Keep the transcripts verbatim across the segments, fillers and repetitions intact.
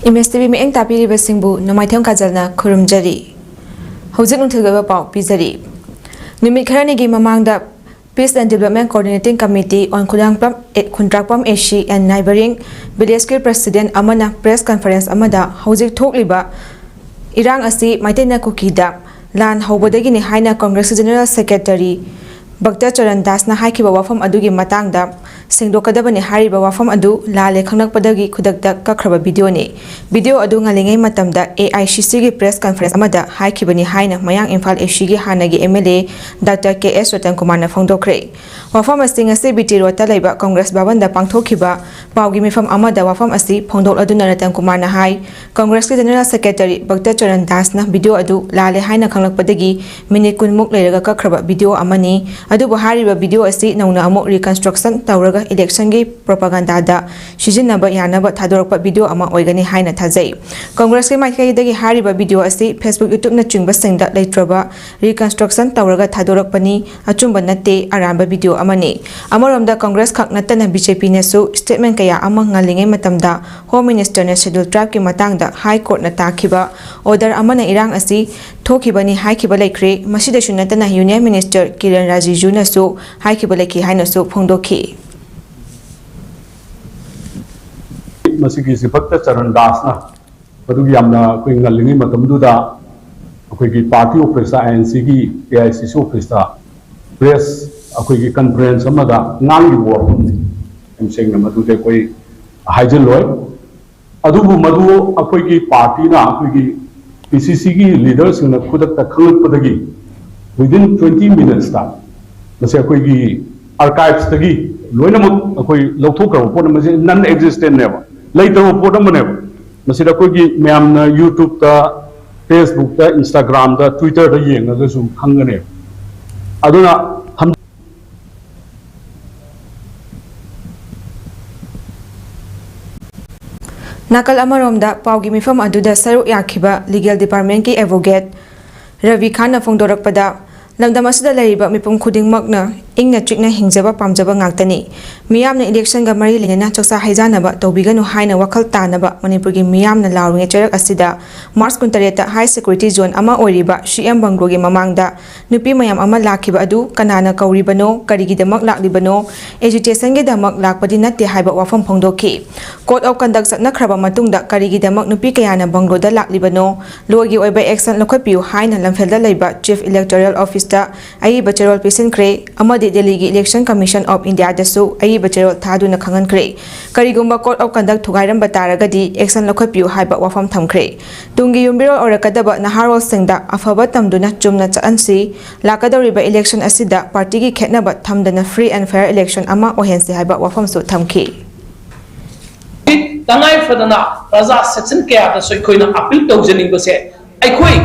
M ꯑꯦꯁ T V ꯃꯤꯠꯌꯦꯡ ꯇꯥꯕꯤꯔꯤꯕꯁꯤꯡꯕꯨ ꯅꯣꯡꯃꯥꯏꯊꯦꯝ ꯀꯥꯖꯜꯅ ꯈꯨꯔꯨꯝꯖꯔꯤ꯫ ꯍꯧꯖꯤꯛ ꯅꯨꯡꯊꯤꯜꯒꯤ ꯑꯣꯏꯕ ꯄꯥꯎ ꯄꯤꯖꯔꯤ꯫ ꯅꯨꯃꯤꯠ ꯈꯔꯅꯤꯒꯤ ꯃꯃꯥꯡꯗ Peace and Development Coordinating Committee on ꯈꯨꯟꯗ꯭ꯔꯥꯛꯄꯝ, ꯑꯦ, ꯈꯨꯟꯗ꯭ꯔꯥꯛꯄꯝ ꯑꯦ ꯁꯤ and neighbouring villageꯀꯤ president ꯑꯃꯅ press conference ꯑꯃꯗ ꯍꯧꯖꯤꯛ ꯊꯣꯛꯂꯤꯕ ꯏꯔꯥꯡ ꯑꯁꯤ ꯃꯩꯇꯩꯅ ꯀꯨꯀꯤꯗ ꯂꯥꯟ ꯍꯧꯕꯗꯒꯤꯅꯤ ꯍꯥꯏꯅ ꯀꯪꯒ꯭ꯔꯦꯁꯀꯤ general secretary ꯚꯛꯇ ꯆꯔꯟ ꯗꯥꯁꯅ ꯍꯥꯏꯈꯤꯕ ꯋꯥꯐꯝ ꯑꯗꯨꯒꯤ ꯃꯇꯥꯡꯗ ꯁꯦꯡꯗꯣꯛꯀꯗꯕꯅꯤ ꯍꯥꯏꯔꯤꯕ ꯋꯥꯐꯝ ꯑꯗꯨ ꯂꯥꯜꯂꯦ ꯈꯪꯂꯛꯄꯗꯒꯤ ꯈꯨꯗꯛꯇ ꯀꯛꯈ꯭ꯔꯕ videoꯅꯤ꯫ Video ꯑꯗꯨ ꯉꯜꯂꯤꯉꯩ ꯃꯇꯝꯗ A I C Cꯒꯤ press conference ꯑꯃꯗ ꯍꯥꯏꯈꯤꯕꯅꯤ ꯍꯥꯏꯅ ꯃꯌꯥꯡ ꯏꯝꯐꯥꯜ A Cꯒꯤ ꯍꯥꯟꯅꯒꯤ M L A Doctor K S Ratan ꯀꯨꯃꯥꯔꯅ ꯐꯣꯡꯗꯣꯛꯈ꯭ꯔꯦ꯫ ꯋꯥꯐꯝ ꯑꯁꯤ ꯉꯁꯤ B T Roadꯇ ꯂꯩꯕ ꯀꯪꯒ꯭ꯔꯦꯁ ꯚꯕꯟꯗ ꯄꯥꯡꯊꯣꯛꯈꯤꯕ ꯄꯥꯎꯒꯤ ꯃꯤꯐꯝ ꯑꯃꯗ ꯋꯥꯐꯝ ꯑꯁꯤ ꯐꯣꯡꯗꯣꯛꯂꯗꯨꯅ ꯔꯇꯟ ꯀꯨꯃꯥꯔꯅ ꯍꯥꯏ, ꯀꯪꯒ꯭ꯔꯦꯁꯀꯤ general secretary ꯚꯛꯇ ꯆꯔꯟ ꯗꯥꯁꯅ video ꯑꯗꯨ ꯂꯥꯜꯂꯦ ꯍꯥꯏꯅ ꯈꯪꯂꯛꯄꯗꯒꯤ ꯃꯤꯅꯤꯠ ꯀꯨꯟꯃꯨꯛ ꯂꯩꯔꯒ ꯀꯛꯈ꯭ꯔꯕ video ꯑꯃꯅꯤ꯫ ꯑꯗꯨꯕꯨ ꯍꯥꯏꯔꯤꯕ video ꯑꯁꯤ ꯅꯧꯅ ꯑꯃꯨꯛ reconstruction ꯇꯧꯔꯒ electionꯒꯤ propagandaꯗ ꯁꯤꯖꯤꯟꯅꯕ ꯌꯥꯅꯕ ꯊꯥꯗꯣꯔꯛꯄ video ꯑꯃ ꯑꯣꯏꯒꯅꯤ ꯍꯥꯏꯅ ꯊꯥꯖꯩ꯫ ꯀꯪꯒ꯭ꯔꯦꯁꯀꯤ ꯃꯥꯏꯀꯩꯗꯒꯤ ꯍꯥꯏꯔꯤꯕ video ꯑꯁꯤ Facebook, YouTubeꯅꯆꯤꯡꯕꯁꯤꯡꯗ ꯂꯩꯇ꯭ꯔꯕ reconstruction ꯇꯧꯔꯒ ꯊꯥꯗꯣꯔꯛꯄꯅꯤ, ꯑꯆꯨꯝꯕ ꯅꯠꯇꯦ, ꯑꯔꯥꯟꯕ video ꯑꯃꯅꯤ꯫ ꯑꯃꯔꯣꯝꯗ ꯀꯪꯒ꯭ꯔꯦꯁ ꯈꯛ ꯅꯠꯇꯅ BJPꯅꯁꯨ statement ꯀꯌꯥ ꯑꯃ ꯉꯜꯂꯤꯉꯩ ꯃꯇꯝꯗ Home Ministerꯅ Scheduled Tribeꯀꯤ ꯃꯇꯥꯡꯗ High Courtꯅ ꯇꯥꯈꯤꯕ order ꯑꯃꯅ ꯏꯔꯥꯡ ꯑꯁꯤ ꯊꯣꯛꯈꯤꯕꯅꯤ ꯍꯥꯏꯈꯤꯕ ꯂꯩꯈ꯭ꯔꯦ꯫ ꯃꯁꯤꯗꯁꯨ ꯅꯠꯇꯅ Union Minister ꯀꯤꯔꯟ ꯔꯤꯖꯤꯖꯨꯅꯁꯨ ꯍꯥꯏꯈꯤꯕ ꯂꯩꯈꯤ ꯍꯥꯏꯅꯁꯨ ꯐꯣꯡꯗꯣꯛꯈꯤ꯫ ꯃꯁꯤꯒꯤ ꯁꯤ ꯚꯛꯇ ꯆꯔꯟ ꯗꯥꯁꯅ ꯃꯗꯨꯒꯤ ꯌꯥꯝꯅ ꯑꯩꯈꯣꯏ ꯉꯜꯂꯤꯉꯩ ꯃꯇꯝꯗꯨꯗ ꯑꯩꯈꯣꯏꯒꯤ party officeꯇ, INCꯒꯤ AICC officeꯇ press ꯑꯩꯈꯣꯏꯒꯤ conference ꯑꯃꯗ ꯉꯥꯡꯂꯤꯕ ꯋꯥꯐꯝꯅꯤ꯫ ꯌꯥꯝ ꯁꯦꯡꯅ ꯃꯗꯨꯗꯤ ꯑꯩꯈꯣꯏ ꯍꯥꯏꯖꯤꯜꯂꯣꯏ꯫ ꯑꯗꯨꯕꯨ ꯃꯗꯨ ꯑꯩꯈꯣꯏꯒꯤ partyꯅ, ꯑꯩꯈꯣꯏꯒꯤ PCCꯒꯤ leaderꯁꯤꯡꯅ ꯈꯨꯗꯛꯇ ꯈꯪꯂꯛꯄꯗꯒꯤ within twenty minutesꯇ ꯃꯁꯤ ꯑꯩꯈꯣꯏꯒꯤ archivesꯇꯒꯤ ꯂꯣꯏꯅꯃꯛ ꯑꯩꯈꯣꯏ ꯂꯧꯊꯣꯛꯈ꯭ꯔꯕ ꯄꯣꯠ ꯑꯃ, ꯃꯁꯤ non existentꯅꯦꯕ, ꯂꯩꯇ꯭ꯔꯕ ꯄꯣꯠ ꯑꯃꯅꯦꯕ꯫ ꯃꯁꯤꯗ ꯑꯩꯈꯣꯏꯒꯤ ꯃꯌꯥꯝꯅ YouTubeꯇ, Facebookꯇ, Instagramꯗ, Twitterꯗ ꯌꯦꯡꯉꯒꯁꯨ ꯈꯪꯒꯅꯦꯕ꯫ ꯑꯗꯨꯅ ꯊꯝ- ꯅꯥꯀꯜ ꯑꯃꯔꯣꯝꯗ ꯄꯥꯎꯒꯤ ꯃꯤꯐꯝ ꯑꯗꯨꯗ ꯁꯔꯨꯛ ꯌꯥꯈꯤꯕ Legal Departmentꯀꯤ advocate ꯔꯕꯤ ꯈꯥꯟꯅ ꯐꯣꯡꯗꯣꯔꯛꯄꯗ, ꯂꯝꯗꯝ ꯑꯁꯤꯗ ꯂꯩꯔꯤꯕ ꯃꯤꯄꯨꯝ ꯈꯨꯗꯤꯡꯃꯛꯅ ꯏꯪꯅ ꯆꯤꯛꯅ ꯍꯤꯡꯖꯕ ꯄꯥꯝꯖꯕ ꯉꯥꯛꯇꯅꯤ꯫ ꯃꯤꯌꯥꯝꯅ ꯏꯂꯦꯛꯁꯟꯒ ꯃꯔꯤ ꯂꯩꯅꯅ ꯆꯥꯛꯆꯥ ꯍꯩꯖꯥꯟꯅꯕ ꯇꯧꯕꯤꯒꯅꯨ ꯍꯥꯏꯅ ꯋꯥꯈꯜ ꯇꯥꯅꯕ ꯃꯅꯤꯄꯨꯔꯒꯤ ꯃꯤꯌꯥꯝꯅ ꯂꯥꯎꯔꯤꯉꯩ ꯆꯩꯔꯛ ꯑꯁꯤꯗ ꯃꯥꯔꯆ ꯀꯨꯟꯇꯔꯦꯠꯇ ꯍꯥꯏ ꯁꯦꯀ꯭ꯌꯨꯔꯤꯇꯤ ꯖꯣꯟ ꯑꯃ ꯑꯣꯏꯔꯤꯕ ꯁꯤ ꯑꯦꯝ ꯕꯪꯒ꯭ꯂꯣꯒꯤ ꯃꯃꯥꯡꯗ ꯅꯨꯄꯤ ꯃꯌꯥꯝ ꯑꯃ ꯂꯥꯛꯈꯤꯕ ꯑꯗꯨ ꯀꯅꯥꯅ ꯀꯧꯔꯤꯕꯅꯣ, ꯀꯔꯤꯒꯤꯗꯃꯛ ꯂꯥꯛꯂꯤꯕꯅꯣ, ꯑꯦꯖꯤꯇꯦꯁꯟꯒꯤꯗꯃꯛ ꯂꯥꯛꯄꯗꯤ ꯅꯠꯇꯦ ꯍꯥꯏꯕ ꯋꯥꯐꯝ ꯐꯣꯡꯗꯣꯛꯈꯤ꯫ ꯀꯣꯗ ꯑꯣꯐ ꯀꯟꯗꯛ ꯆꯠꯅꯈ꯭ꯔꯕ ꯃꯇꯨꯡꯗ ꯀꯔꯤꯒꯤꯗꯃꯛ ꯅꯨꯄꯤ ꯀꯌꯥꯅ ꯕꯪꯒ꯭ꯂꯣꯗ ꯂꯥꯛꯂꯤꯕꯅꯣ, ꯂꯣꯒꯤ ꯑꯣꯏꯕ ꯑꯦꯛꯁꯟ ꯂꯧꯈꯠꯄꯤꯌꯨ ꯍꯥꯏꯅ ꯂꯝꯐꯦꯜꯗ ꯂꯩꯕ ꯆꯤꯐ ꯏꯂꯦꯛꯇꯣꯔꯦꯜ ꯑꯣꯐꯤꯁꯇ ꯑꯏꯕ ꯆꯦꯔꯣꯜ ꯄꯤꯁꯤꯟꯈ꯭ꯔꯦ ꯑꯃꯗꯤ ꯗꯦꯜꯂꯤꯒꯤ ꯏꯂꯦꯛꯁꯟ ꯀꯃꯤꯁꯟ ꯑꯣꯐ ꯏꯟꯗꯤꯌꯥꯗꯁꯨ ꯑꯏꯕ ꯆꯦꯔꯣꯜ ꯊꯥꯗꯨꯅ ꯈꯪꯍꯟꯈ꯭ꯔꯦ꯫ ꯀꯔꯤꯒꯨꯝꯕ ꯀꯣꯗ ꯑꯣꯐ ꯀꯟꯗꯛ ꯊꯨꯒꯥꯏꯔꯝꯕ ꯇꯥꯔꯒꯗꯤ ꯑꯦꯛꯁꯟ ꯂꯧꯈꯠꯄꯤꯌꯨ ꯍꯥꯏꯕ ꯋꯥꯐꯝ ꯊꯝꯈ꯭ꯔꯦ꯫ ꯇꯨꯡꯒꯤ ꯌꯨꯝꯕꯤꯔꯣꯜ ꯑꯣꯏꯔꯛꯀꯗꯕ ꯅꯍꯥꯔꯣꯜꯁꯤꯡꯗ ꯑꯐꯕ ꯇꯝꯗꯨꯅ ꯆꯨꯝꯅ ꯆꯠꯍꯟꯁꯤ꯫ ꯂꯥꯛꯀꯗꯧꯔꯤꯕ ꯏꯂꯦꯛꯁꯟ ꯑꯁꯤꯗ ꯄꯥꯔꯇꯤꯒꯤ ꯈꯦꯠꯅꯕ ꯊꯝꯗꯅ ꯐ꯭ꯔꯤ ꯑꯦꯟ ꯐꯦꯌꯔ ꯏꯂꯦꯛꯁꯟ ꯑꯃ ꯑꯣꯏꯍꯟꯁꯤ ꯍꯥꯏꯕ ꯋꯥꯐꯝꯁꯨ ꯊꯝꯈꯤ꯫ ꯇꯉꯥꯏ ꯐꯗꯅ ꯄ꯭ꯔꯖꯥ ꯁꯦꯛꯁꯟ ꯀꯌꯥꯗꯁꯨ ꯑꯩꯈꯣꯏꯅ ꯑꯄꯤꯜ ꯇꯧꯖꯅꯤꯡꯕꯁꯦ, ꯑꯩꯈꯣꯏ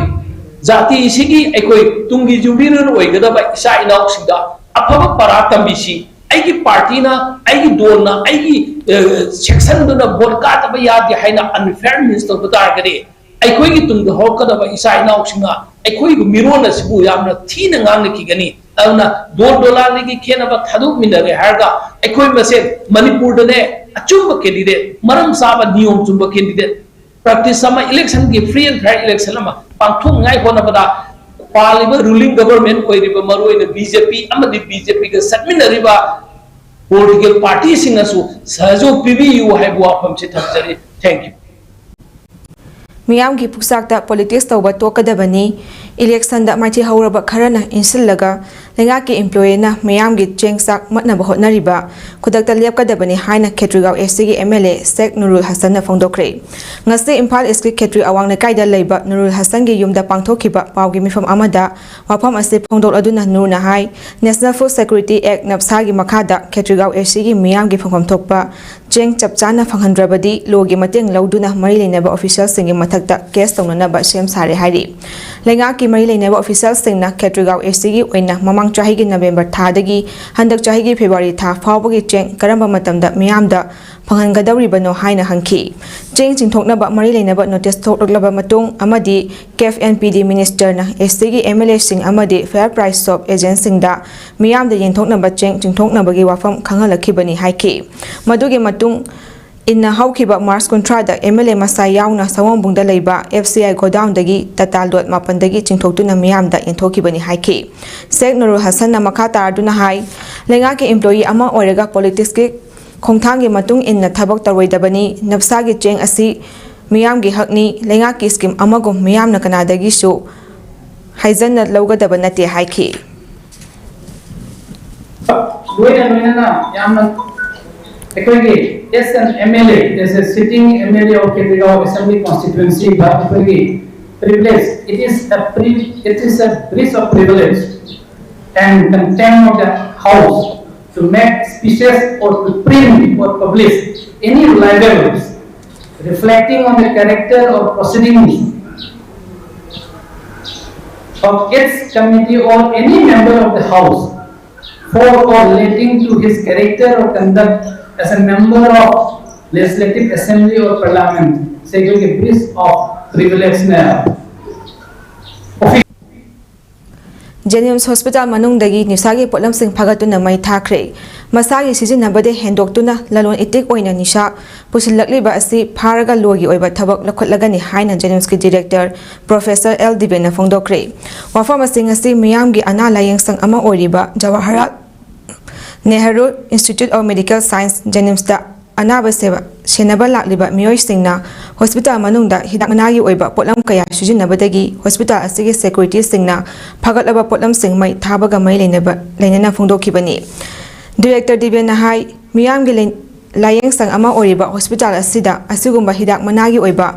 ꯖꯥꯇꯤꯁꯤꯒꯤ ꯑꯩꯈꯣꯏ ꯇꯨꯡꯒꯤ ꯌꯨꯝꯕꯤꯔꯦꯜ ꯑꯣꯏꯒꯗꯕ ꯏꯆꯥ ꯏꯅꯥꯎꯁꯤꯡꯗ ꯑꯐꯕ ꯄꯔꯥ ꯇꯝꯕꯤꯁꯤ꯫ ꯑꯩꯒꯤ ꯄꯥꯔꯇꯤꯅ, ꯑꯩꯒꯤ ꯗꯣꯜꯅ, ꯑꯩꯒꯤ ꯁꯦꯛꯁꯟꯗꯨꯅ ꯚꯣꯠ ꯀꯥꯗꯕ ꯌꯥꯗꯦ ꯍꯥꯏꯅ ꯑꯟꯐꯦꯌꯔ ꯃꯤꯟꯁ ꯇꯧꯕ ꯇꯥꯔꯒꯗꯤ ꯑꯩꯈꯣꯏꯒꯤ ꯇꯨꯡꯗ ꯍꯧꯔꯛꯀꯗꯕ ꯏꯆꯥ ꯏꯅꯥꯎꯁꯤꯡꯅ ꯑꯩꯈꯣꯏꯒꯤ ꯃꯤꯔꯣꯟ ꯑꯁꯤꯕꯨ ꯌꯥꯝꯅ ꯊꯤꯅ ꯉꯥꯡꯅꯈꯤꯒꯅꯤ꯫ ꯑꯗꯨꯅ ꯗꯣꯜ ꯗꯣꯂꯥꯂꯤꯒꯤ ꯈꯦꯠꯅꯕ ꯊꯥꯗꯣꯛꯃꯤꯟꯅꯔꯦ ꯍꯥꯏꯔꯒ ꯑꯩꯈꯣꯏ ꯃꯁꯦꯟ ꯃꯅꯤꯄꯨꯔꯗꯅꯦ ꯑꯆꯨꯝꯕ ꯀꯦꯟꯗꯤꯗꯦꯠ, ꯃꯔꯝ ꯆꯥꯕ ꯅꯤꯌꯣꯝ ꯆꯨꯝꯕ ꯀꯦꯟꯗꯤꯗꯦꯠ, ꯄ꯭ꯔꯦꯛꯇꯤꯁ ꯑꯃ, ꯏꯂꯦꯛꯁꯟꯒꯤ ꯐ꯭ꯔꯤ ꯑꯦꯟ ꯐꯦꯌꯔ ꯏꯂꯦꯛꯁꯟ ꯑꯃ ꯄꯥꯡꯊꯣꯛꯅꯤꯡꯉꯥꯏ ꯍꯣꯠꯅꯕꯗ ꯄꯥꯜꯂꯤꯕ ꯔꯨꯂꯤꯡ ꯒꯕꯔꯃꯦꯟ ꯑꯣꯏꯔꯤꯕ ꯃꯔꯨꯑꯣꯏꯅ ꯕꯤ ꯖꯦ ꯄꯤ ꯑꯃꯗꯤ ꯕꯤ ꯖꯦ ꯄꯤꯒ ꯆꯠꯃꯤꯟꯅꯔꯤꯕ ꯄꯣꯂꯤꯇꯤꯀꯦꯜ ꯄꯥꯔꯇꯤꯁꯤꯡꯅꯁꯨ ꯁꯍꯖꯣꯒ ꯄꯤꯕꯤꯌꯨ ꯍꯥꯏꯕ ꯋꯥꯐꯝꯁꯤ ꯊꯝꯖꯔꯤ꯫ Thank you꯫ ꯃꯤꯌꯥꯝꯒꯤ ꯄꯨꯛꯆꯥꯛꯇ ꯄꯣꯂꯤꯇꯤꯛꯁ ꯇꯧꯕ ꯇꯣꯛꯀꯗꯕꯅꯤ꯫ ꯏꯂꯦꯛꯁꯟꯗ ꯃꯥꯏꯊꯤ ꯍꯧꯔꯕ ꯈꯔꯅ ꯏꯟꯁꯤꯜꯂꯒ ꯂꯩꯉꯥꯛꯀꯤ ꯏꯝꯄ꯭ꯂꯣꯌꯤꯅ ꯃꯤꯌꯥꯝꯒꯤ ꯆꯦꯡ ꯆꯥꯛ ꯃꯠꯅꯕ ꯍꯣꯠꯅꯔꯤꯕ ꯈꯨꯗꯛꯇ ꯂꯦꯞꯀꯗꯕꯅꯤ ꯍꯥꯏꯅ ꯈꯦꯇ꯭ꯔꯤꯒꯥꯎ ꯑꯦꯁ ꯁꯤꯒꯤ ꯑꯦꯝ ꯑꯦꯜ ꯑꯦ ꯁꯦꯛ ꯅꯨꯔꯨꯜ ꯍꯁꯟꯅ ꯐꯣꯡꯗꯣꯛꯈ꯭ꯔꯦ꯫ ꯉꯁꯤ ꯏꯝꯐꯥꯜ ꯏꯁꯀꯤ ꯈꯦꯇ꯭ꯔꯤ ꯑꯋꯥꯡ ꯂꯩꯀꯥꯏꯗ ꯂꯩꯕ ꯅꯨꯔꯨꯜ ꯍꯁꯟꯒꯤ ꯌꯨꯝꯗ ꯄꯥꯡꯊꯣꯛꯈꯤꯕ ꯄꯥꯎꯒꯤ ꯃꯤꯐꯝ ꯑꯃꯗ ꯋꯥꯐꯝ ꯑꯁꯤ ꯐꯣꯡꯗꯣꯛꯂꯗꯨꯅ ꯅꯨꯔꯅ ꯍꯥꯏ, ꯅꯦꯁꯅꯦꯜ ꯐꯨꯗ ꯁꯦꯀ꯭ꯌꯨꯔꯤꯇꯤ ꯑꯦꯛ, ꯅꯞꯁꯥꯒꯤ ꯃꯈꯥꯗ ꯈꯦꯇ꯭ꯔꯤꯒꯥꯎ ꯑꯦꯁ ꯁꯤꯒꯤ ꯃꯤꯌꯥꯝꯒꯤ ꯐꯪꯐꯝ ꯊꯣꯛꯄ ꯆꯦꯡ ꯆꯞ ꯆꯥꯅ ꯐꯪꯍꯟꯗ꯭ꯔꯕꯗꯤ ꯂꯣꯒꯤ ꯃꯇꯦꯡ ꯂꯧꯗꯨꯅ ꯃꯔꯤ ꯂꯩꯅꯕ ꯑꯣꯐꯤꯁꯤꯌꯦꯜꯁꯤꯡꯒꯤ ꯃꯊꯛꯇ ꯀꯦꯁ ꯇꯧꯅꯅꯕ ꯁꯦꯝ ꯁꯥꯔꯦ ꯍꯥꯏꯔꯤ꯫ ꯂꯩꯉꯥꯛꯀꯤ ꯃꯔꯤ ꯂꯩꯅꯕ ꯑꯣꯐꯤꯁꯤꯌꯦꯜꯁꯤꯡꯅ ꯈꯦꯇ꯭ꯔꯤꯒꯥꯎ ꯑꯦꯁ ꯁꯤꯒꯤ ꯑꯣꯏꯅ ꯃꯃꯥꯡ ꯆꯍꯤꯒꯤ ꯅꯕꯦꯝꯕꯔ ꯊꯥꯗꯒꯤ ꯍꯟꯗꯛ ꯆꯍꯤꯒꯤ ꯐꯦꯕ꯭ꯔꯨꯋꯥꯔꯤ ꯊꯥ ꯐꯥꯎꯕꯒꯤ ꯆꯦꯡ ꯀꯔꯝꯕ ꯃꯇꯝꯗ ꯃꯤꯌꯥꯝꯗ ꯐꯪꯍꯟꯒꯗꯧꯔꯤꯕꯅꯣ ꯍꯥꯏꯅ ꯍꯪꯈꯤ꯫ ꯆꯦꯡ ꯆꯤꯡꯊꯣꯛꯅꯕ ꯃꯔꯤ ꯂꯩꯅꯕ ꯅꯣꯇꯤꯁ ꯊꯣꯛꯂꯛꯂꯕ ꯃꯇꯨꯡ ꯑꯃꯗꯤ ꯀꯦꯐ ꯑꯦꯟ ꯄꯤ ꯗꯤ ꯃꯤꯅꯤꯁꯇꯔꯅ ꯑꯦꯁ ꯁꯤꯒꯤ ꯑꯦꯝ ꯑꯦꯜ ꯑꯦꯁꯤꯡ ꯑꯃꯗꯤ ꯐꯦꯌꯔ ꯄ꯭ꯔꯥꯏꯁ ꯁꯣꯞ ꯑꯦꯖꯦꯟꯁꯤꯡꯗ ꯃꯤꯌꯥꯝꯗ ꯌꯦꯟꯊꯣꯛꯅꯕ ꯆꯦꯡ ꯆꯤꯡꯊꯣꯛꯅꯕꯒꯤ ꯋꯥꯐꯝ ꯈꯪꯍꯜꯂꯛꯈꯤꯕꯅꯤ ꯍꯥꯏꯈꯤ꯫ ꯃꯗꯨꯒꯤ ꯃꯇꯨꯡ ꯏꯟꯅ ꯍꯧꯈꯤꯕ ꯃꯥꯔꯆ ꯀꯨꯟꯊ꯭ꯔꯥꯗ ꯑꯦꯝ ꯑꯦꯜ ꯑꯦ ꯃꯁꯥ ꯌꯥꯎꯅ ꯁꯑꯣꯝꯕꯨꯡꯗ ꯂꯩꯕ F C I ꯒꯣꯗꯥꯎꯟꯗꯒꯤ Tata load ꯃꯥꯄꯟꯗꯒꯤ ꯆꯤꯡꯊꯣꯛꯇꯨꯅ ꯃꯤꯌꯥꯝꯗ ꯌꯦꯟꯊꯣꯛꯈꯤꯕꯅꯤ ꯍꯥꯏꯈꯤ꯫ ꯁꯦꯛ ꯅꯨꯔꯨꯜ ꯍꯁꯟꯅ ꯃꯈꯥ ꯇꯥꯔꯗꯨꯅ ꯍꯥꯏ, ꯂꯩꯉꯥꯛꯀꯤ ꯏꯝꯄ꯭ꯂꯣꯌꯤ ꯑꯃ ꯑꯣꯏꯔꯒ ꯄꯣꯂꯤꯇꯤꯛꯁꯀꯤ ꯈꯣꯡꯊꯥꯡꯒꯤ ꯃꯇꯨꯡ ꯏꯟꯅ ꯊꯕꯛ ꯇꯧꯔꯣꯏꯗꯕꯅꯤ꯫ ꯅꯞꯁꯥꯒꯤ ꯆꯦꯡ ꯑꯁꯤ ꯃꯤꯌꯥꯝꯒꯤ ꯍꯛꯅꯤ꯫ ꯂꯩꯉꯥꯛꯀꯤ ꯁ꯭ꯀꯤꯝ ꯑꯃꯒꯨꯝ ꯃꯤꯌꯥꯝꯅ ꯀꯅꯥꯗꯒꯤꯁꯨ ꯍꯥꯏꯖꯟꯅ ꯂꯧꯒꯗꯕ ꯅꯠꯇꯦ ꯍꯥꯏꯈꯤ꯫ ꯂꯣꯏꯅ ꯂꯣꯏꯅꯅ ꯌꯥꯝꯅ ꯑꯩꯈꯣꯏꯒꯤ as an M L A, as a sitting M L A of Ketrigaon Assembly Constituency ꯗ ꯑꯩꯈꯣꯏꯒꯤ privilege, it is a pri-, it is a breach of privilege and contempt of the House to make speeches or to print or publish any libels reflecting on the character or proceedings of its committee or any member of the House for or relating to his character or conduct as a member of Legislative Assembly or Parliament, ꯁꯦ ꯑꯩꯈꯣꯏꯒꯤ breach of privilege ꯅꯦ꯫ ꯖꯦꯅꯤꯝꯁ hospital ꯃꯅꯨꯡꯗꯒꯤ ꯅꯤꯁꯥꯒꯤ ꯄꯣꯠꯂꯝꯁꯤꯡ ꯐꯥꯒꯠꯇꯨꯅ ꯃꯩ ꯊꯥꯈ꯭ꯔꯦ꯫ ꯃꯁꯥꯒꯤ ꯁꯤꯖꯤꯟꯅꯕꯗ ꯍꯦꯟꯗꯣꯛꯇꯨꯅ ꯂꯂꯣꯟ ꯏꯇꯤꯛ ꯑꯣꯏꯅ ꯅꯤꯁꯥ ꯄꯨꯁꯤꯜꯂꯛꯂꯤꯕ ꯑꯁꯤ ꯐꯥꯔꯒ ꯂꯣꯒꯤ ꯑꯣꯏꯕ ꯊꯕꯛ ꯂꯧꯈꯠꯂꯒꯅꯤ ꯍꯥꯏꯅ ꯖꯦꯅꯤꯝꯁꯀꯤ ꯗꯤꯔꯦꯛꯇꯔ ꯄ꯭ꯔꯣꯐꯦꯁꯔ ꯑꯦꯜ ꯗꯤꯕꯦꯟꯅ ꯐꯣꯡꯗꯣꯛꯈ꯭ꯔꯦ꯫ ꯋꯥꯐꯝ ꯑꯁꯤꯡ ꯑꯁꯤ ꯃꯤꯌꯥꯝꯒꯤ ꯑꯅꯥ ꯂꯥꯌꯦꯡ ꯁꯪ ꯑꯃ ꯑꯣꯏꯔꯤꯕ Jawaharlal Nehru institute of medical science, ꯖꯦꯅꯤꯝꯁꯇ ꯑꯅꯥꯕ ꯁꯦꯕ-, ꯁꯦꯟꯅꯕ ꯂꯥꯛꯂꯤꯕ ꯃꯤꯑꯣꯏꯁꯤꯡꯅ ꯍꯣꯁꯄꯤꯇꯥꯜ ꯃꯅꯨꯡꯗ ꯍꯤꯗꯥꯛ ꯃꯅꯥꯒꯤ ꯑꯣꯏꯕ ꯄꯣꯠꯂꯝ ꯀꯌꯥ ꯁꯤꯖꯤꯟꯅꯕꯗꯒꯤ ꯍꯣꯁꯄꯤꯇꯥꯜ ꯑꯁꯤꯒꯤ ꯁꯦꯀ꯭ꯌꯨꯔꯤꯇꯤꯁꯤꯡꯅ ꯐꯥꯒꯠꯂꯕ ꯄꯣꯠꯂꯝꯁꯤꯡ ꯃꯩ ꯊꯥꯕꯒ ꯃꯔꯤ ꯂꯩꯅꯕ, ꯂꯩꯅꯅ ꯐꯣꯡꯗꯣꯛꯈꯤꯕꯅꯤ꯫ ꯗꯤꯔꯦꯛꯇꯔ ꯗꯤꯕꯦꯟꯅ ꯍꯥꯏ, ꯃꯤꯌꯥꯝꯒꯤ ꯂꯩ-, ꯂꯥꯌꯦꯡ ꯁꯪ ꯑꯃ ꯑꯣꯏꯔꯤꯕ ꯍꯣꯁꯄꯤꯇꯥꯜ ꯑꯁꯤꯗ ꯑꯁꯤꯒꯨꯝꯕ ꯍꯤꯗꯥꯛ ꯃꯅꯥꯒꯤ ꯑꯣꯏꯕ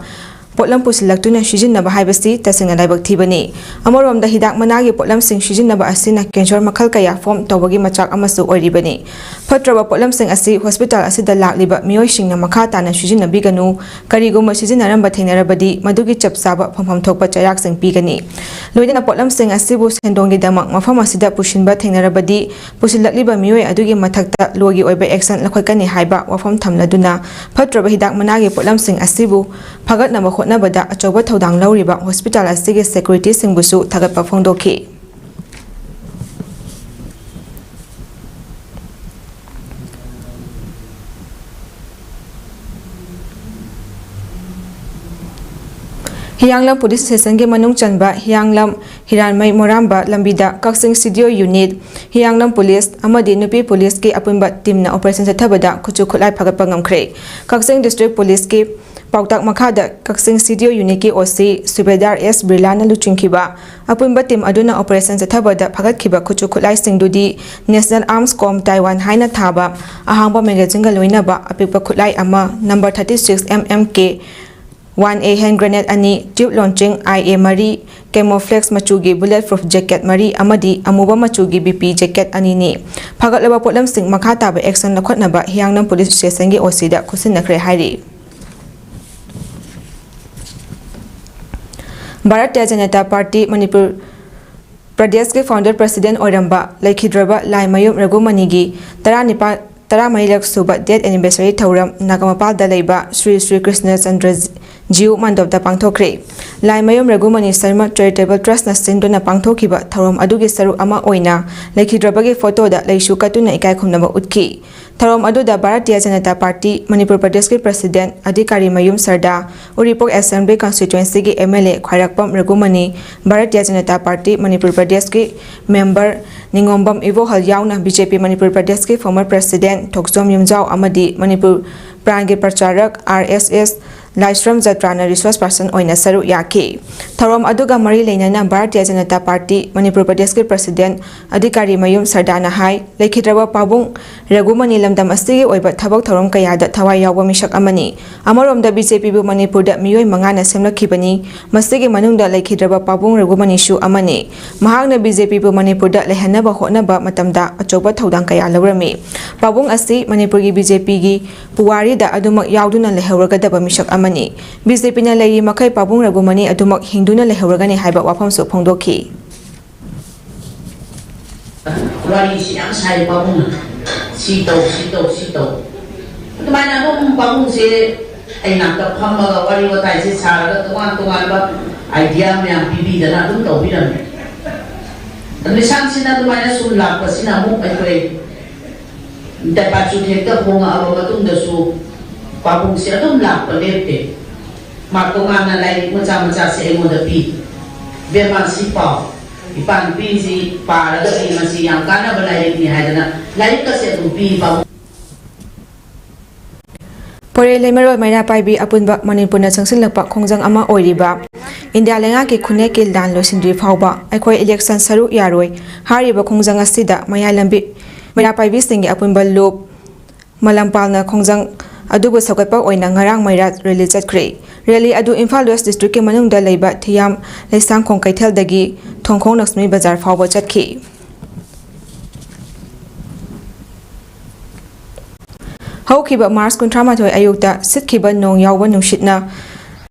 ꯄꯣꯠꯂꯝ ꯄꯨꯁꯤꯜꯂꯛꯇꯨꯅ ꯁꯤꯖꯤꯟꯅꯕ ꯍꯥꯏꯕꯁꯤ ꯇꯁꯦꯡꯅ ꯂꯥꯏꯕꯛ ꯊꯤꯕꯅꯤ꯫ ꯑꯃꯔꯣꯝꯗ, ꯍꯤꯗꯥꯛ ꯃꯅꯥꯒꯤ ꯄꯣꯠꯂꯝꯁꯤꯡ ꯁꯤꯖꯤꯟꯅꯕ ꯑꯁꯤꯅ cancer ꯃꯈꯜ ꯀꯌꯥ form ꯇꯧꯕꯒꯤ ꯃꯆꯥꯛ ꯑꯃꯁꯨ ꯑꯣꯏꯔꯤꯕꯅꯤ꯫ ꯐꯠꯇ꯭ꯔꯕ ꯄꯣꯠꯂꯝꯁꯤꯡ ꯑꯁꯤ hospital ꯑꯁꯤꯗ ꯂꯥꯛꯂꯤꯕ ꯃꯤꯑꯣꯏꯁꯤꯡꯅ ꯃꯈꯥ ꯇꯥꯅ ꯁꯤꯖꯤꯟꯅꯕꯤꯒꯅꯨ꯫ ꯀꯔꯤꯒꯨꯝꯕ ꯁꯤꯖꯤꯟꯅꯔꯝꯕ ꯊꯦꯡꯅꯔꯕꯗꯤ, ꯃꯗꯨꯒꯤ ꯆꯞ ꯆꯥꯕ ꯐꯪꯐꯝ ꯊꯣꯛꯄ ꯆꯩꯔꯥꯛꯁꯤꯡ ꯄꯤꯒꯅꯤ꯫ ꯂꯣꯏꯅꯅ ꯄꯣꯠꯂꯝꯁꯤꯡ ꯑꯁꯤꯕꯨ ꯁꯦꯟꯗꯣꯡꯒꯤꯗꯃꯛ ꯃꯐꯝ ꯑꯁꯤꯗ ꯄꯨꯁꯤꯟꯕ ꯊꯦꯡꯅꯔꯕꯗꯤ, ꯄꯨꯁꯤꯜꯂꯛꯂꯤꯕ ꯃꯤꯑꯣꯏ ꯑꯗꯨꯒꯤ ꯃꯊꯛꯇ ꯂꯣꯒꯤ ꯑꯣꯏꯕ action ꯂꯧꯈꯠꯀꯅꯤ ꯍꯥꯏꯕ ꯋꯥꯐꯝ ꯊꯝꯂꯗꯨꯅ, ꯐꯠꯇ꯭ꯔꯕ ꯍꯤꯗꯥꯛ ꯃꯅꯥꯒꯤ ꯄꯣꯠꯂꯝꯁꯤꯡ ꯑꯁꯤꯕꯨ ꯐꯒꯠꯅꯕ ꯍꯣꯠꯅꯕꯗ ꯑꯆꯧꯕ ꯊꯧꯗꯥꯡ ꯂꯧꯔꯤꯕ hospital ꯑꯁꯤꯒꯤ securityꯁꯤꯡꯕꯨꯁꯨ ꯊꯥꯒꯠꯄ ꯐꯣꯡꯗꯣꯛꯈꯤ꯫ ꯍꯤꯌꯥꯡꯂꯝ police stationꯒꯤ ꯃꯅꯨꯡ ꯆꯟꯕ ꯍꯤꯌꯥꯡꯂꯝ ꯍꯤꯔꯥꯟꯃꯩ ꯃꯣꯔꯥꯝꯕ ꯂꯝꯕꯤꯗ ꯀꯛꯆꯤꯡ CDO unit, ꯍꯤꯌꯥꯡꯂꯝ police ꯑꯃꯗꯤ ꯅꯨꯄꯤ policeꯀꯤ ꯑꯄꯨꯟꯕ teamꯅ operation ꯆꯠꯊꯕꯗ ꯈꯨꯠꯁꯨ ꯈꯨꯠꯂꯥꯏ ꯐꯒꯠꯄ ꯉꯝꯈ꯭ꯔꯦ꯫ ꯀꯛꯆꯤꯡ district policeꯀꯤ ꯄꯥꯎꯇꯥꯛ ꯃꯈꯥꯗ ꯀꯛꯆꯤꯡ CDO unitꯀꯤ OC ꯁꯨꯕꯦꯗꯥꯔ ꯑꯦꯁ ꯕꯤꯔꯂꯥꯅ ꯂꯨꯆꯤꯡꯈꯤꯕ ꯑꯄꯨꯟꯕ team ꯑꯗꯨꯅ operation ꯆꯠꯊꯕꯗ ꯐꯒꯠꯈꯤꯕ ꯈꯨꯠꯁꯨ ꯈꯨꯠꯂꯥꯏꯁꯤꯡꯗꯨꯗꯤ National Arms Com Taiwan ꯍꯥꯏꯅ ꯊꯥꯕ ꯑꯍꯥꯡꯕ magazineꯒ ꯂꯣꯏꯅꯕ ꯑꯄꯤꯛꯄ ꯈꯨꯠꯂꯥꯏ ꯑꯃ, number thirty six MMK one A hand grenade ꯑꯅꯤ, tube launching IA ꯃꯔꯤ, camouflage ꯃꯆꯨꯒꯤ bullet proof jacket ꯃꯔꯤ ꯑꯃꯗꯤ ꯑꯃꯨꯕ ꯃꯆꯨꯒꯤ BP jacket ꯑꯅꯤꯅꯤ꯫ ꯐꯒꯠꯂꯕ ꯄꯣꯠꯂꯝꯁꯤꯡ ꯃꯈꯥ ꯇꯥꯕ action ꯂꯧꯈꯠꯅꯕ ꯍꯤꯌꯥꯡꯂꯝ police stationꯒꯤ OCꯗ ꯈꯨꯠꯁꯤꯟꯅꯈ꯭ꯔꯦ ꯍꯥꯏꯔꯤ꯫ ꯚꯥꯔꯇꯤꯌ ꯖꯅꯇꯥ ꯄꯥꯔꯇꯤ ꯃꯅꯤꯄꯨꯔ ꯄ꯭ꯔꯗꯦꯁꯀꯤ founder president ꯑꯣꯏꯔꯝꯕ ꯂꯩꯈꯤꯗ꯭ꯔꯕ ꯂꯥꯏꯃꯌꯨꯝ ꯔꯘꯨꯃꯅꯤꯒꯤ ꯇꯔꯥꯅꯤꯄꯥꯜ, ꯇꯔꯥꯃꯔꯤꯂꯛ ꯁꯨꯕ death anniversary ꯊꯧꯔꯝ ꯅꯥꯒꯥꯃꯄꯥꯜꯗ ꯂꯩꯕ ꯁ꯭ꯔꯤ ꯁ꯭ꯔꯤ ꯀ꯭ꯔꯤꯁꯅ ꯆꯟꯗ꯭ꯔ ꯖꯤꯎ ꯃꯟꯗꯞꯇ ꯄꯥꯡꯊꯣꯛꯈ꯭ꯔꯦ꯫ ꯂꯥꯏꯃꯌꯨꯝ ꯔꯘꯨꯃꯅꯤ ꯁꯔꯃ Charitable Trustꯅ ꯁꯤꯟꯗꯨꯅ ꯄꯥꯡꯊꯣꯛꯈꯤꯕ ꯊꯧꯔꯝ ꯑꯗꯨꯒꯤ ꯁꯔꯨꯛ ꯑꯃ ꯑꯣꯏꯅ ꯂꯩꯈꯤꯗ꯭ꯔꯕꯒꯤ ꯐꯣꯇꯣꯗ ꯂꯩꯁꯨ ꯀꯠꯇꯨꯅ ꯏꯀꯥꯏ ꯈꯨꯝꯅꯕ ꯎꯠꯈꯤ꯫ ꯊꯧꯔꯝ ꯑꯗꯨꯗ ꯚꯥꯔꯇꯤꯌ ꯖꯅꯇꯥ ꯄꯥꯔꯇꯤ ꯃꯅꯤꯄꯨꯔ ꯄ꯭ꯔꯗꯦꯁꯀꯤ president ꯑꯙꯤꯀꯥꯔꯤ ꯃꯌꯨꯝ ꯁꯔꯗꯥ, ꯎꯔꯤꯄꯣꯛ Assembly Constituencyꯒꯤ MLA ꯈ꯭ꯋꯥꯏꯔꯥꯛꯄꯝ ꯔꯘꯨꯃꯅꯤ, ꯚꯥꯔꯇꯤꯌ ꯖꯅꯇꯥ ꯄꯥꯔꯇꯤ ꯃꯅꯤꯄꯨꯔ ꯄ꯭ꯔꯗꯦꯁꯀꯤ member ꯅꯤꯉꯣꯝꯕꯝ ꯏꯕꯣꯍꯜ ꯌꯥꯎꯅ BJP ꯃꯅꯤꯄꯨꯔ ꯄ꯭ꯔꯗꯦꯁꯀꯤ former president ꯊꯣꯛꯆꯣꯝ ꯌꯨꯝꯖꯥꯎ ꯑꯃꯗꯤ ꯃꯅꯤꯄꯨꯔ ꯄ꯭ꯔꯥꯟꯒꯤ ꯄ꯭ꯔꯆꯥꯔꯛ, RSS ꯂꯥꯏꯁ꯭ꯔꯝ ꯖꯇ꯭ꯔꯥꯅ resource person ꯑꯣꯏꯅ ꯁꯔꯨꯛ ꯌꯥꯈꯤ꯫ ꯊꯧꯔꯝ ꯑꯗꯨꯒ ꯃꯔꯤ ꯂꯩꯅꯅ ꯚꯥꯔꯇꯤꯌ ꯖꯅꯇꯥ ꯄꯥꯔꯇꯤ ꯃꯅꯤꯄꯨꯔ ꯄ꯭ꯔꯗꯦꯁꯀꯤ president ꯑꯙꯤꯀꯥꯔꯤ ꯃꯌꯨꯝ ꯁꯔꯗꯥꯅ ꯍꯥꯏ, ꯂꯩꯈꯤꯗ꯭ꯔꯕ ꯄꯥꯕꯨꯡ ꯔꯘꯨꯃꯅꯤ ꯂꯝꯗꯝ ꯑꯁꯤꯒꯤ ꯑꯣꯏꯕ ꯊꯕꯛ ꯊꯧꯔꯝ ꯀꯌꯥꯗ ꯊꯋꯥꯏ ꯌꯥꯎꯕ ꯃꯤꯁꯛ ꯑꯃꯅꯤ꯫ ꯑꯃꯔꯣꯝꯗ BJPꯕꯨ ꯃꯅꯤꯄꯨꯔꯗ ꯃꯤꯑꯣꯏ ꯃꯉꯥꯅ ꯁꯦꯝꯂꯛꯈꯤꯕꯅꯤ꯫ ꯃꯁꯤꯒꯤ ꯃꯅꯨꯡꯗ ꯂꯩꯈꯤꯗ꯭ꯔꯕ ꯄꯥꯕꯨꯡ ꯔꯘꯨꯃꯅꯤꯁꯨ ꯑꯃꯅꯤ꯫ ꯃꯍꯥꯛꯅ BJPꯕꯨ ꯃꯅꯤꯄꯨꯔꯗ ꯂꯩꯍꯟꯅꯕ ꯍꯣꯠꯅꯕ ꯃꯇꯝꯗ ꯑꯆꯧꯕ ꯊꯧꯗꯥꯡ ꯀꯌꯥ ꯂꯧꯔꯝꯃꯤ꯫ ꯄꯥꯕꯨꯡ ꯑꯁꯤ ꯃꯅꯤꯄꯨꯔꯒꯤ BJPꯒꯤ ꯄꯨꯋꯥꯔꯤꯗ ꯑꯗꯨꯃꯛ ꯌꯥꯎꯗꯨꯅ ꯂꯩꯍꯧꯔꯒꯗꯕ ꯃꯤꯁꯛ ꯑꯃꯅꯤ꯫ BJPꯅ ꯂꯩꯔꯤ ꯃꯈꯩ ꯄꯥꯕꯨꯡ ꯔꯘꯨꯃꯅꯤ ꯑꯗꯨꯃꯛ ꯍꯤꯡꯗꯨꯅ ꯂꯩꯍꯧꯔꯒꯅꯤ ꯍꯥꯏꯕ ꯋꯥꯐꯝꯁꯨ ꯐꯣꯡꯗꯣꯛꯈꯤ꯫ ꯋꯥꯔꯤꯁꯤ ꯌꯥꯝ ꯁꯥꯏ ꯄꯥꯕꯨꯡꯅ꯫ ꯁꯤ ꯇꯧ, ꯁꯤ ꯇꯧ, ꯁꯤ ꯇꯧ꯫ ꯑꯗꯨꯃꯥꯏꯅ ꯑꯗꯨꯝ ꯄꯥꯕꯨꯡꯁꯦ ꯑꯩ ꯅꯥꯛꯇ ꯐꯝꯃꯒ ꯋꯥꯔꯤ ꯋꯥꯇꯥꯏꯁꯦ ꯁꯥꯔꯒ ꯇꯣꯉꯥꯟ ꯇꯣꯉꯥꯟꯕ idea ꯃꯌꯥꯝ ꯄꯤꯕꯤꯗꯅ ꯑꯗꯨꯝ ꯇꯧꯕꯤꯔꯝꯃꯦ꯫ ꯑꯗꯨ ꯂꯤꯁꯥꯡꯁꯤꯟꯅ ꯑꯗꯨꯃꯥꯏꯅ ꯁꯨꯝ ꯂꯥꯛꯄꯁꯤꯅ ꯑꯃꯨꯛ ꯑꯩꯈꯣꯏ ꯗꯦꯄꯥꯆꯨꯠ ꯍꯦꯛꯇ ꯍꯣꯡꯉꯛꯑꯕ ꯃꯇꯨꯡꯗꯁꯨ ꯄꯥꯕꯨꯡꯁꯦ ꯑꯗꯨꯝ ꯂꯥꯛꯄ ꯂꯦꯞꯇꯦ꯫ ꯃꯥ ꯇꯣꯉꯥꯟꯅ ꯂꯥꯏꯔꯤꯛ ꯃꯆꯥ ꯃꯆꯥꯁꯦ ꯑꯩꯉꯣꯟꯗ ꯄꯤ꯫ "ꯕꯦꯝꯃ, ꯁꯤ ꯄꯥꯎ꯫ ꯏꯄꯥ ꯅꯨꯄꯤꯁꯤ ꯄꯥꯔꯒꯗꯤ ꯃꯁꯤ ꯌꯥꯝ ꯀꯥꯟꯅꯕ ꯂꯥꯏꯔꯤꯛꯅꯤ" ꯍꯥꯏꯗꯅ ꯂꯥꯏꯔꯤꯛꯀꯁꯦ ꯑꯗꯨꯝ ꯄꯤ ꯄꯥꯕꯨꯡ꯫ ꯄꯣꯏꯔꯩ ꯂꯩꯃꯔꯣꯜ ꯃꯩꯔꯥ ꯄꯥꯏꯕꯤ ꯑꯄꯨꯟꯕ ꯃꯅꯤꯄꯨꯔꯅ ꯆꯪꯁꯤꯜꯂꯛꯄ ꯈꯣꯡꯖꯪ ꯑꯃ ꯑꯣꯏꯔꯤꯕ ꯏꯟꯗꯤꯌꯥ ꯂꯩꯉꯥꯛꯀꯤ ꯈꯨꯟꯅꯦꯛꯀꯤ ꯂꯥꯟ ꯂꯣꯏꯁꯤꯟꯗ꯭ꯔꯤ ꯐꯥꯎꯕ ꯑꯩꯈꯣꯏ election ꯁꯔꯨꯛ ꯌꯥꯔꯣꯏ ꯍꯥꯏꯔꯤꯕ ꯈꯣꯡꯖꯪ ꯑꯁꯤꯗ ꯃꯌꯥꯏ ꯂꯝꯕꯤ ꯃꯩꯔꯥ ꯄꯥꯏꯕꯤꯁꯤꯡꯒꯤ ꯑꯄꯨꯟꯕ ꯂꯨꯞ ꯃꯂꯝꯄꯥꯜꯅ ꯈꯣꯡꯖꯪ ꯑꯗꯨꯕꯨ ꯁꯧꯒꯠꯄ ꯑꯣꯏꯅ ꯉꯔꯥꯡ ꯃꯩꯔꯥ rally ꯆꯠꯈ꯭ꯔꯦ꯫ Rally ꯑꯗꯨ ꯏꯝꯐꯥꯜ West districtꯀꯤ ꯃꯅꯨꯡꯗ ꯂꯩꯕ ꯊꯤꯌꯥꯝ ꯂꯩꯁꯥꯡꯈꯣꯡ ꯀꯩꯊꯦꯜꯗꯒꯤ ꯊꯣꯡꯈꯣꯡ ꯂꯛꯁꯃꯤ ꯕꯖꯥꯔ ꯐꯥꯎꯕ ꯆꯠꯈꯤ꯫ ꯍꯧꯈꯤꯕ March ꯀꯨꯟꯊ꯭ꯔꯥ ꯃꯥꯊꯣꯏ ꯑꯌꯨꯛꯇ ꯁꯤꯠꯈꯤꯕ ꯅꯣꯡ ꯌꯥꯎꯕ ꯅꯨꯡꯁꯤꯠꯅ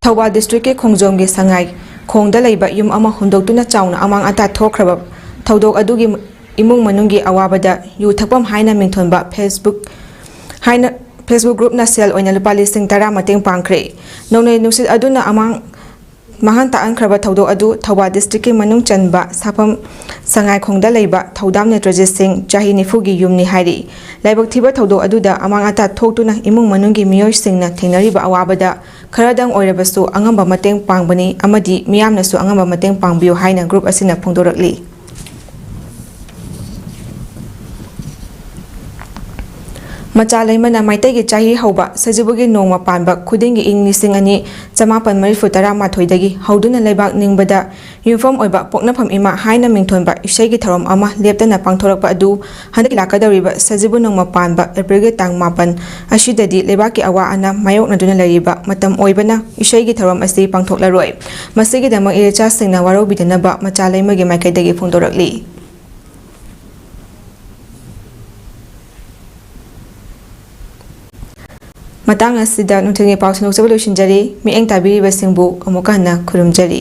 ꯊꯧꯕꯥꯜ districtꯀꯤ ꯈꯣꯡꯖꯣꯝꯒꯤ ꯁꯉꯥꯏ ꯈꯣꯡꯗ ꯂꯩꯕ ꯌꯨꯝ ꯑꯃ ꯍꯨꯟꯗꯣꯛꯇꯨꯅ ꯆꯥꯎꯅ ꯑꯃꯥꯡ ꯑꯇꯥ ꯊꯣꯛꯈ꯭ꯔꯕ ꯊꯧꯗꯣꯛ ꯑꯗꯨꯒꯤ ꯏꯃꯨꯡ ꯃꯅꯨꯡꯒꯤ ꯑꯋꯥꯕꯗ ꯌꯨ ꯊꯛꯐꯝ ꯍꯥꯏꯅ ꯃꯤꯡꯊꯣꯟꯕ Facebook ꯍꯥꯏꯅ Facebook groupꯅ ꯁꯦꯜ ꯑꯣꯏꯅ ꯂꯨꯄꯥ ꯂꯤꯁꯤꯡ ꯇꯔꯥ ꯃꯇꯦꯡ ꯄꯥꯡꯈ꯭ꯔꯦ꯫ ꯅꯣꯡꯂꯩ ꯅꯨꯡꯁꯤꯠ ꯑꯗꯨꯅ ꯑꯃꯥꯡ ꯃꯥꯡꯍꯟ ꯇꯥꯛꯍꯟꯈ꯭ꯔꯕ ꯊꯧꯗꯣꯛ ꯑꯗꯨ ꯊꯧꯕꯥꯜ districtꯀꯤ ꯃꯅꯨꯡ ꯆꯟꯕ ꯁꯥꯐꯝ ꯁꯉꯥꯏꯈꯣꯡꯗ ꯂꯩꯕ ꯊꯧꯗꯥꯝ ꯅꯦꯇ꯭ꯔꯖꯤꯠ ꯁꯤꯡ, ꯆꯍꯤ ꯅꯤꯐꯨꯒꯤ ꯌꯨꯝꯅꯤ ꯍꯥꯏꯔꯤ꯫ ꯂꯥꯏꯕꯛ ꯊꯤꯕ ꯊꯧꯗꯣꯛ ꯑꯗꯨꯗ ꯑꯃꯥꯡ ꯑꯇꯥ ꯊꯣꯛꯇꯨꯅ ꯏꯃꯨꯡ ꯃꯅꯨꯡꯒꯤ ꯃꯤꯑꯣꯏꯁꯤꯡꯅ ꯊꯦꯡꯅꯔꯤꯕ ꯑꯋꯥꯕꯗ ꯈꯔꯗꯪ ꯑꯣꯏꯔꯕꯁꯨ ꯑꯉꯝꯕ ꯃꯇꯦꯡ ꯄꯥꯡꯕꯅꯤ ꯑꯃꯗꯤ ꯃꯤꯌꯥꯝꯅꯁꯨ ꯑꯉꯝꯕ ꯃꯇꯦꯡ ꯄꯥꯡꯕꯤꯌꯨ ꯍꯥꯏꯅ group ꯑꯁꯤꯅ ꯐꯣꯡꯗꯣꯔꯛꯂꯤ꯫ ꯃꯆꯥ ꯂꯩꯃꯅ ꯃꯩꯇꯩꯒꯤ ꯆꯍꯤ ꯍꯧꯕ ꯁꯖꯤꯕꯨꯒꯤ ꯅꯣꯡꯃ ꯄꯥꯟꯕ ꯈꯨꯗꯤꯡꯒꯤ ꯏꯪ ꯂꯤꯁꯤꯡ ꯑꯅꯤ ꯆꯃꯥꯄꯟ ꯃꯔꯤꯐꯨ ꯇꯔꯥꯃꯥꯊꯣꯏꯗꯒꯤ ꯍꯧꯗꯨꯅ ꯂꯩꯕꯥꯛ ꯅꯤꯡꯕꯗ ꯌꯨꯝꯐꯝ ꯑꯣꯏꯕ ꯄꯣꯛꯅꯐꯝ ꯏꯃꯥ ꯍꯥꯏꯅ ꯃꯤꯡꯊꯣꯟꯕ ꯏꯁꯩꯒꯤ ꯊꯧꯔꯝ ꯑꯃ ꯂꯦꯞꯇꯅ ꯄꯥꯡꯊꯣꯔꯛꯄ ꯑꯗꯨ ꯍꯟꯗꯛꯀꯤ ꯂꯥꯛꯀꯗꯧꯔꯤꯕ ꯁꯖꯤꯕꯨ ꯅꯣꯡꯃ ꯄꯥꯟꯕ ꯑꯦꯄ꯭ꯔꯤꯜꯒꯤ ꯇꯥꯡ ꯃꯥꯄꯟ ꯑꯁꯤꯗꯗꯤ ꯂꯩꯕꯥꯛꯀꯤ ꯑꯋꯥ ꯑꯅꯥ ꯃꯥꯌꯣꯛꯅꯗꯨꯅ ꯂꯩꯔꯤꯕ ꯃꯇꯝ ꯑꯣꯏꯕꯅ ꯏꯁꯩꯒꯤ ꯊꯧꯔꯝ ꯑꯁꯤ ꯄꯥꯡꯊꯣꯛꯂꯔꯣꯏ꯫ ꯃꯁꯤꯒꯤꯗꯃꯛ ꯏꯔꯦꯆꯥꯁꯤꯡꯅ ꯋꯥꯔꯧꯕꯤꯗꯅꯕ ꯃꯆꯥ ꯂꯩꯃꯒꯤ ꯃꯥꯏꯀꯩꯗꯒꯤ ꯐꯣꯡꯗꯣꯔꯛꯂꯤ꯫ ꯃꯇꯥꯡ ꯑꯁꯤꯗ ꯅꯨꯡꯊꯤꯜꯒꯤ ꯄꯥꯎ ꯁꯟꯗꯣꯛꯆꯕ ꯂꯣꯏꯁꯤꯟꯖꯔꯤ꯫ ꯃꯤꯠꯌꯦꯡ ꯇꯥꯕꯤꯔꯤꯕꯁꯤꯡꯕꯨ ꯑꯃꯨꯛꯀ ꯍꯟꯅ ꯈꯨꯔꯨꯝꯖꯔꯤ꯫